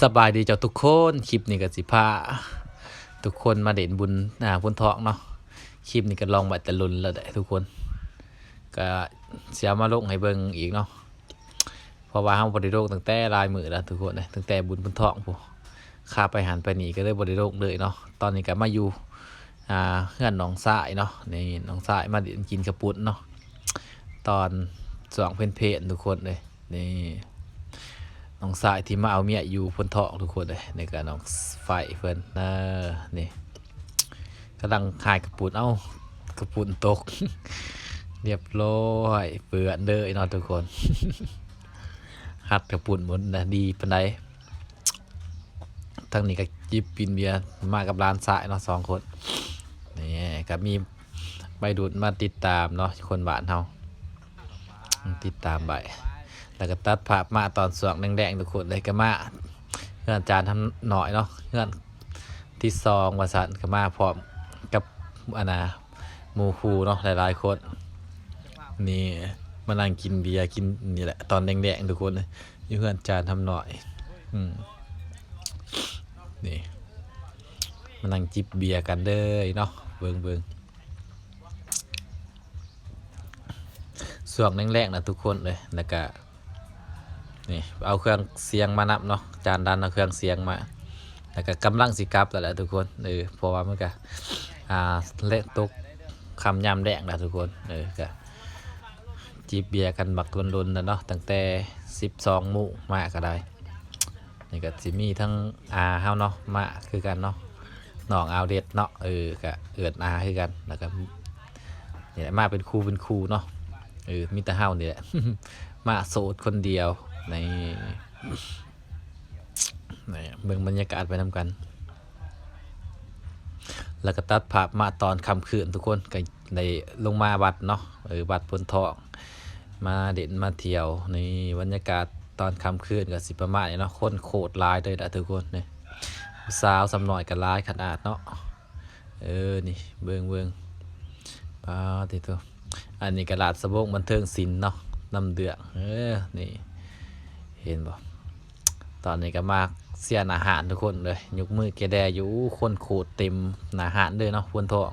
ສະບາຍດີເຈົ້າທຸກຄົນ, ຄລິບນີ້ກໍຊິພາທຸກຄົນມາຫຼິ້ນບຸນ ອ່າ ໂພນທອງເນາະ. ຄລິບນີ້ກໍລອງໄວ້ແຕ່ດົນແລ້ວແຫຼະທຸກຄົນ, ກໍຊິເອົາມາລົງໃຫ້ເບິ່ງອີກເນາະ, ເພາະວ່າເຮົາບໍ່ໄດ້ລົງຕັ້ງແຕ່ຫຼາຍມື້ແລ້ວທຸກຄົນເອີຍ, ຕັ້ງແຕ່ບຸນໂພນທອງພຸ້ນ, ຄາໄປຫັ້ນໄປນີ້ກໍເລີຍບໍ່ໄດ້ລົງເລີຍເນາະ. ຕອນນີ້ກໍມາຢູ່ ອ່າ ເຮືອນນ້ອງຊາຍເນາະ, ນີ້ນ້ອງຊາຍມາຫຼິ້ນ ກິນເຂົ້າປຸ້ນເນາະ ຕອນຊ່ວງເພນໆ ທຸກຄົນເອີຍ. ນີ້ນ້ອງຊາຍທີ່ມາເອົາເມຍຢູ່ໂພນທອງທຸກຄົນເອີຍ, ນີ້ກໍນ້ອງໄຟເພິ່ນເດີ. ນີ້ກຳລັງຫາຍເຂົ້າປຸ້ນ, ເອົ້າ ເຂົ້າປຸ້ນຕົກ ຮຽບຮ້ອຍ ເປື້ອນເລີຍເນາະທຸກຄົນ. ຫັດເຂົ້າປຸ້ນບໍ່ໄດ້ດີປານໃດ. ທາງນີ້ກໍຈິບກິນເບຍ ມາກັບຫຼານຊາຍເນາະ ສອງຄົນ. ນີ້ກໍມີໄວລຸ້ນມາຕິດຕາມເນາະ, ຄົນບ້ານເຮົາຕິດຕາມໄວ້. ແລ້ວກໍຕັດພາບມາຕອນຊ່ວງແລງໆ ທຸກຄົນເອີຍ, ກໍມາເຮືອນຈານທຳນ້ອຍເນາະ, ເຮືອນທີສອງວ່າຊັ້ນ, ກໍມາພ້ອມກັບ ອັນນ່າ ໝູ່ຄູ່ເນາະ ຫຼາຍໆຄົນ. ນີ້ມານັ່ງກິນເບຍ ກິນນີ້ແຫຼະ ຕອນແລງໆ ທຸກຄົນເອີຍ, ຢູ່ເຮືອນຈານທຳນ້ອຍ. ອືມ ນີ້ມານັ່ງຈິບເບຍກັນເລີຍເນາະ, ເບິ່ງໆ ຊ່ວງແລງໆ ນະທຸກຄົນເອີຍ. ແລ້ວກະ ນີ້ເອົາເຄື່ອງສຽງມານຳເນາະ, ຈານດັນເອົາເຄື່ອງສຽງມາ, ແລ້ວກະກຳລັງຊິກັບແລ້ວແຫຼະທຸກຄົນເອີຍ, ເພາະວ່າມັນກະ ອ່າ ແລະ ຕົກຄ່ຳຍາມແລງແລ້ວທຸກຄົນເອີຍ. ກະຈິບເບຍກັນບັກດົນໆ ແລ້ວເນາະ, ຕັ້ງແຕ່ສິບສອງໂມງມາກໍໄດ້. ນີ້ກໍຊິມີທັງອາເຮົາເນາະ ມາຄືກັນເນາະ, ນ້ອງອາວເດັດເນາະ, ເອີ ກໍເອີ້ນອາຄືກັນ. ແລ້ວກໍນີ້ແຫຼະ ມາເປັນຄູ່ເປັນຄູ່ເນາະ, ເອີ ມີແຕ່ເຮົານີ້ແຫຼະ ມາໂສດຄົນດຽວ. ນີ້ ນີ້ເບິ່ງບັນຍາກາດໄປນຳກັນ. ແລ້ວກໍຕັດພາບມາຕອນຄ່ຳຄືນ ທຸກຄົນ ກໍໄດ້ລົງມາວັດເນາະ, ເອີ ວັດໂພນທອງ ມາຫຼິ້ນມາທ່ຽວ. ນີ້ບັນຍາກາດຕອນຄ່ຳຄືນກໍຊິປະມານນີ້ເນາະ, ຄົນໂຄດຫຼາຍເລີຍລະທຸກຄົນ. ນີ້ຜູ້ສາວສ່ຳນ້ອຍກໍຫຼາຍຂະໜາດເນາະ. ເອີ ນີ້ເບິ່ງໆ ປາດຕິໂທ, ອັນນີ້ກໍລາດສະບົງບັນເທີງສິນເນາະ ນ້ຳເດືອງ. ເອີ ນີ້ເຫັນບໍ່? ຕອນນີ້ກໍມາເຊຍໜ້າຮ້ານທຸກຄົນເລີຍ, ຍົກມືແກແດ່ຢູ່. ໂອ້ ຄົນໂຄດເຕັມໜ້າຮ້ານເລີຍເນາະ ໂພນທອງ,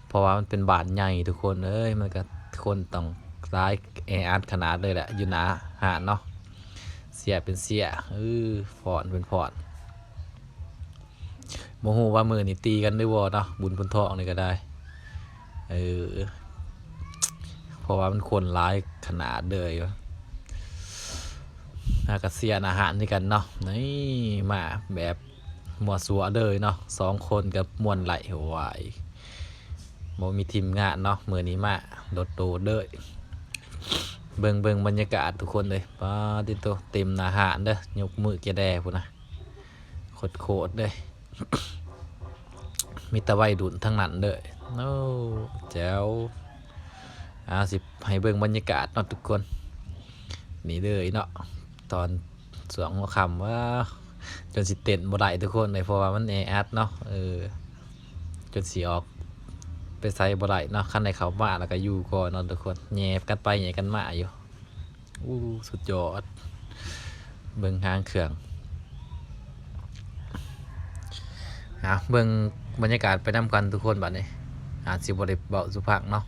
ເພາະວ່າມັນເປັນບ້ານໃຫຍ່ທຸກຄົນເອີຍ, ມັນກໍຄົນຕ້ອງຫຼາຍ ແອອັດຂະໜາດເລີຍແຫຼະ ຢູ່ໜ້າຮ້ານເນາະ. ເຊຍເປັນເຊຍ ເອີ ຟ້ອນເປັນຟ້ອນ. ບໍ່ຮູ້ວ່າມື້ນີ້ຕີກັນຫຼືບໍ່ເນາະ ບຸນໂພນທອງນີ້ກໍໄດ້. ເອີ ເພາະວ່າມັນຄົນຫຼາຍຂະໜາດເລີຍ. ແລ້ວກໍເຊຍໜ້າຮ້ານຄືກັນເນາະ. ນີ້ມາແບບມົ້ວຊົ່ວເລີຍເນາະ, ສອງຄົນກໍມ່ວນໄຫຼ. ໂອ້ຍ ບໍ່ມີທີມງານເນາະ ມື້ນີ້ ມາໂດດໆ ເລີຍ. ເບິ່ງ ເບິ່ງບັນຍາກາດທຸກຄົນເອີຍ, ປາດຕິໂທ ເຕັມໜ້າຮ້ານເດີ, ຍົກມືແກແດ່ພຸ້ນນະ. ໂຄດໆ ເລີຍ ມີແຕ່ໄວລຸ້ນທັງນັ້ນເລີຍ. ໂອ້ ແຈ໋ວ. ອ່າ ຊິໃຫ້ເບິ່ງບັນຍາກາດເນາະທຸກຄົນ. ນີ້ເລີຍເນາະ ຕອນຊ່ວງຫົວຄ່ຳ ວ້າ ຈົນຊິເຕັ້ນບໍ່ໄດ້ທຸກຄົນເອີຍ ເພາະວ່າມັນແອອັດເນາະ. ເອີ ຈົນຊິອອກໄປໃສບໍ່ໄດ້ເນາະ, ຄັນໄດ້ເຂົ້າມາແລ້ວກໍຢູ່ກ່ອນເນາະທຸກຄົນ, ແຍ່ກັນໄປແຍ່ກັນມາຢູ່. ໂອ້ ສຸດຍອດ. ເບິ່ງຫາງເຄື່ອງ. ເອົາ ເບິ່ງບັນຍາກາດໄປນຳກັນທຸກຄົນ. ບັດນີ້ອາດຊິບໍ່ໄດ້ເວົ້າສູ່ຟັງເນາະ.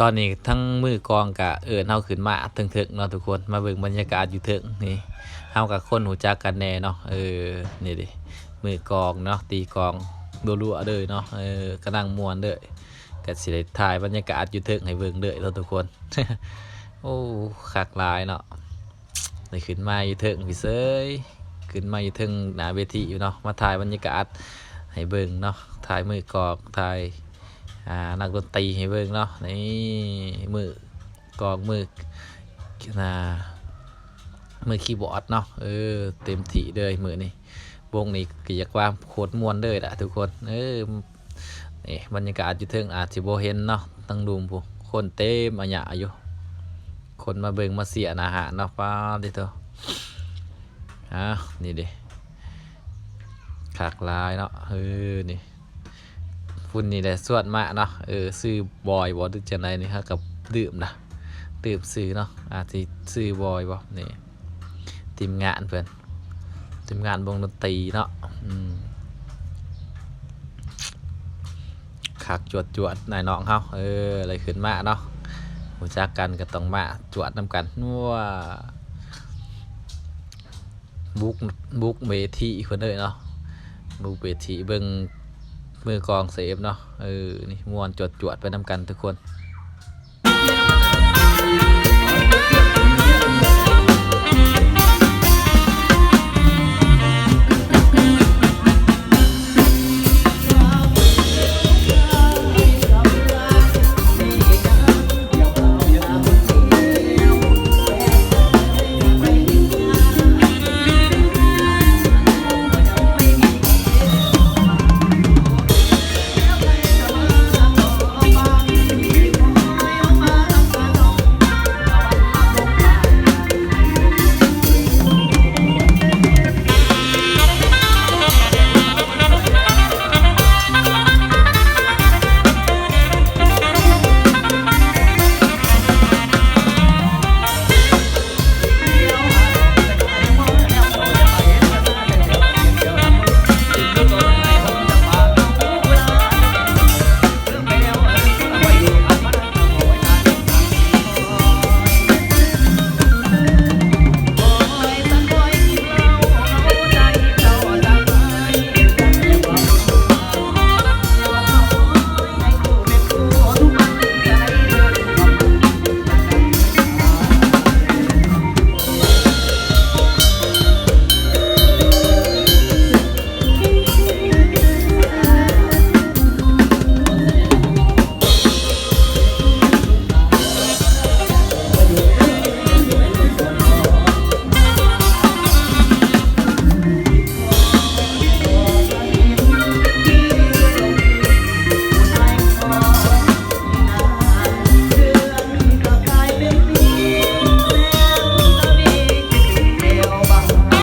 ຕອນນີ້ທັງມືກອງກະເອີ້ນເຮົາຂຶ້ນມາເທິງໆເນາະທຸກຄົນ ມາເບິ່ງບັນຍາກາດຢູ່ເທິງນີ້ ເຮົາກະຄົນຮູ້ຈັກກັນແດ່ເນາະ. ເອີ ນີ້ເດ ມືກອງເນາະ ຕີກອງລົວໆເລີຍເນາະ ເອີ ກຳລັງມ່ວນເລີຍ ກະຊິໄດ້ຖ່າຍບັນຍາກາດຢູ່ເທິງໃຫ້ເບິ່ງເລີຍເນາະທຸກຄົນ. ໂອ້ ຄັກຫຼາຍເນາະ. ໄດ້ຂຶ້ນມາຢູ່ເທິງພີ້ເຊີຍ ຂຶ້ນມາຢູ່ເທິງໜ້າເວທີຢູ່ເນາະ ມາຖ່າຍບັນຍາກາດໃຫ້ເບິ່ງເນາະ ຖ່າຍມືກອງ ຖ່າຍ ອ່າ ນັກດົນຕີໃຫ້ເບິ່ງເນາະ. ນີ້ມືກອງ ມື ອ່າ ມືຄີບອດເນາະ ເອີ ເຕັມທີ່ເລີຍມື້ນີ້. ວົງນີ້ກະຢາກວ່າໂຄດມ່ວນເລີຍລະທຸກຄົນ ເອີ. ນີ້ບັນຍາກາດຢູ່ເທິງອາດຊິບໍ່ເຫັນເນາະ ທັງລຸ່ມພຸ້ນ ຄົນເຕັມອາຍະຢູ່ ຄົນມາເບິ່ງມາເຊຍໜ້າຮ້ານເນາະ. ປາດຕິໂທ ອ້າວ ນີ້ເດ ຄັກຫຼາຍເນາະ. ເອີ ນີ້ ພຸ້ນນີ້ແຫຼະຊວນມາເນາະ ເອີ ຊື່ບອຍບໍ່ ຫຼືຈັ່ງໃດນີ້ ເຮົາກະລືມລະ ລືມຊື່ເນາະ ອາດຊິຊື່ບອຍບໍ່. ນີ້ ທີມງານເພິ່ນ ທີມງານວົງດົນຕີເນາະ ອືມ ຄັກຈວດໆ ນາຍນ້ອງເຮົາ ເອີ ໄດ້ຂຶ້ນມາເນາະ ຮູ້ຈັກກັນກະຕ້ອງມາຈວດນຳກັນ. ວ້າ ບຸກ ບຸກເວທີເພິ່ນເລີຍເນາະ ບຸກເວທີ ເບິ່ງມືກອງເຊຟເນາະ ເອີ ນີ້ມ່ວນຈວດໆໄປນຳກັນທຸກຄົນ.